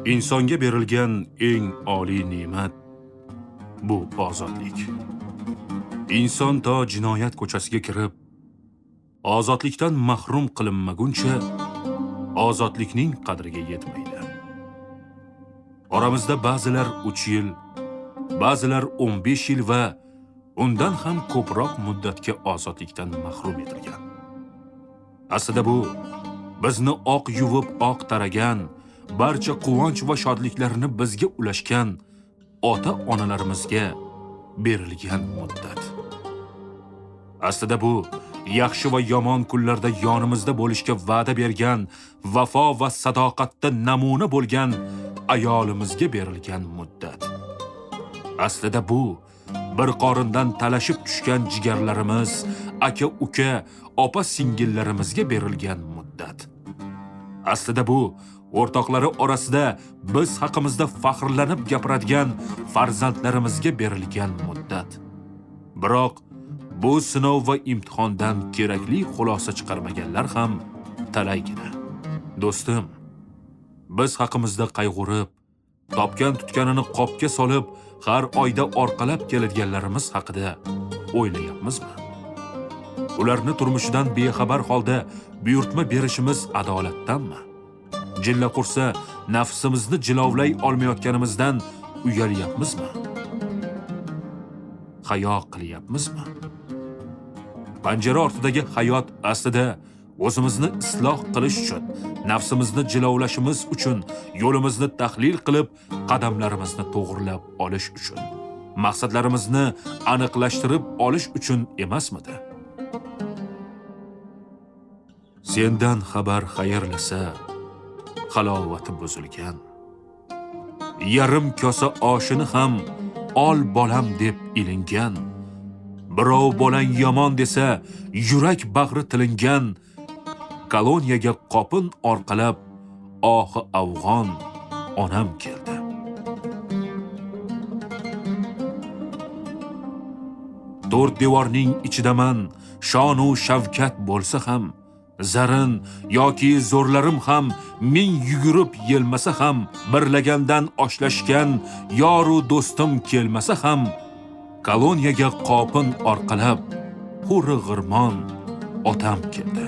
Insonga berilgan eng oliy ne'mat bu ozodlik. Inson to jinoyat ko'chasiga kirib, ozodlikdan mahrum qilinmaguncha ozodlikning qadriga yetmaydi. Oramizda ba'zilar 3 yil, ba'zilar 15 yil va undan ham ko'proq muddatga ozodlikdan mahrum etilgan. Aslida bu bizni oq yuvib oq taragan, barcha quvonch va shodliklarni bizga ulashgan ota-onalarimizga berilgan muddat. Aslida bu yaxshi va yomon kunlarda yonimizda bo'lishga va'da bergan, vafo va sadoqatda namuna bo'lgan ayolimizga berilgan muddat. Aslida bu bir qorindan talashib tushgan jigarlarimiz, aka-uka, opa-singillarimizga berilgan muddat. Aslida bu o'rtoqlari orasida biz haqimizda faxrlanib gapiradigan farzandlarimizga berilgan muddat. Biroq bu sinov va imtihondan kerakli xulosa chiqarmaganlar ham talaygina. Do'stim, biz haqimizda qayg'urib, topgan tutganini qopga solib, har oyda orqalab keladiganlarimiz haqida o'ylayapmizmi? Ularni turmushidan bexabar holda buyurtma berishimiz adolatdanmi? Jilla qursa, nafsimizni jilovlay olmayotganimizdan uyalyapmizmi? Hayo qilyapmizmi? Panjara ortidagi hayot aslida o'zimizni isloh qilish uchun, nafsimizni jilovlashimiz uchun, yo'limizni tahlil qilib, qadamlarimizni to'g'rilab olish uchun, maqsadlarimizni aniqlashtirib olish uchun emasmidi? Sendan xabar xayrlasa, halovati buzilgan. Yarim kosa oshini ham ol bolam deb ilingan. Birov bolang yomon desa, yurak bag'ri tilingan. Koloniyaga qopin orqalab ohi afg'on onam keldi. To'rt devorning ichidaman, shonu shavkat bo'lsa ham, zarin yoki zo'rlarim ham ming yugurib yelmasa ham, birlagandan oshlashgan yoru do'stim kelmasa ham, koloniyaga qopin orqalab huri g'irmon otam keldi.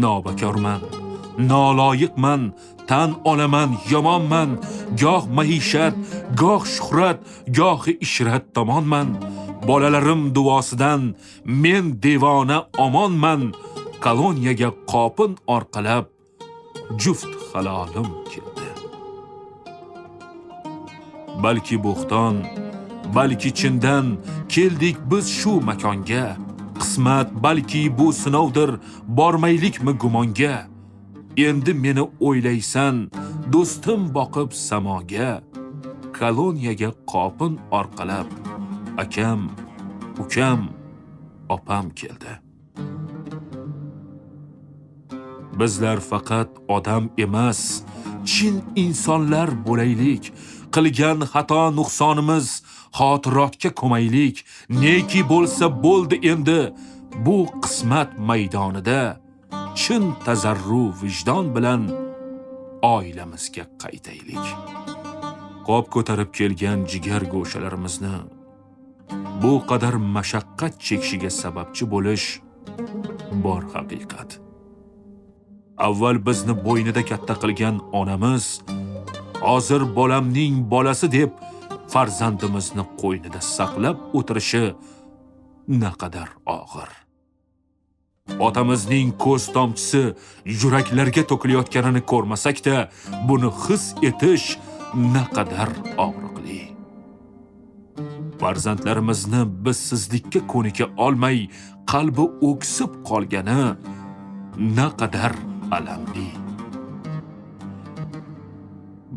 Nobakorman, noloyiqman, tan olaman, yomonman, goh maishat, goh shuhrat, gohi ishrat tomonman. Bolalarim duosidan men devona omonman. Koloniyaga qopin orqalab juft halolim keldi. Balki bo'xton, balki chindan keldik biz shu makonga. Qismat balki bu sinovdir, bormaylikmi gumonga? Endi meni o'ylaysan, do'stim boqib samoga. Koloniyaga qopin orqalab akam, ukam, opam keldi. Bizlar faqat odam emas, chin insonlar bo'laylik. Qilgan xato nuqsonimiz xotirotga ko'maylik. Neki bo'lsa bo'ldi endi bu qismat maydonida chin tazarru vijdon bilan oilamizga qaytaylik. Qop ko'tarib kelgan jigar go'shalarimizni bu qadar mashaqqat chekishiga sababchi bo'lish bor haqiqat. Avval bizni bo'ynida katta qilgan onamiz hozir bolamning bolasi deb farzandimizni qo'ynida saqlab o'tirishi naqadar og'ir. Otamizning ko'z tomchisi yuraklarga to'kilayotganini ko'rmasak-da, buni his etish naqadar og'riqli. Farzandlarimizni bizsizlikka ko'nika olmay, qalbi o'ksib qolgani naqadar alamli.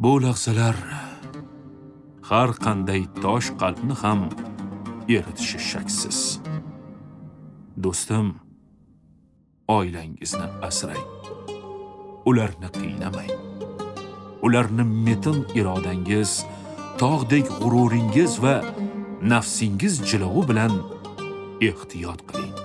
Bu lahzalar har qanday tosh qalbni ham eritishi shaksiz. Do'stim, oilangizni asrang. Ularni qiynamang. Ularni metin irodangiz, tog'dek g'ururingiz va nafsingiz jilovi bilan ehtiyot qiling.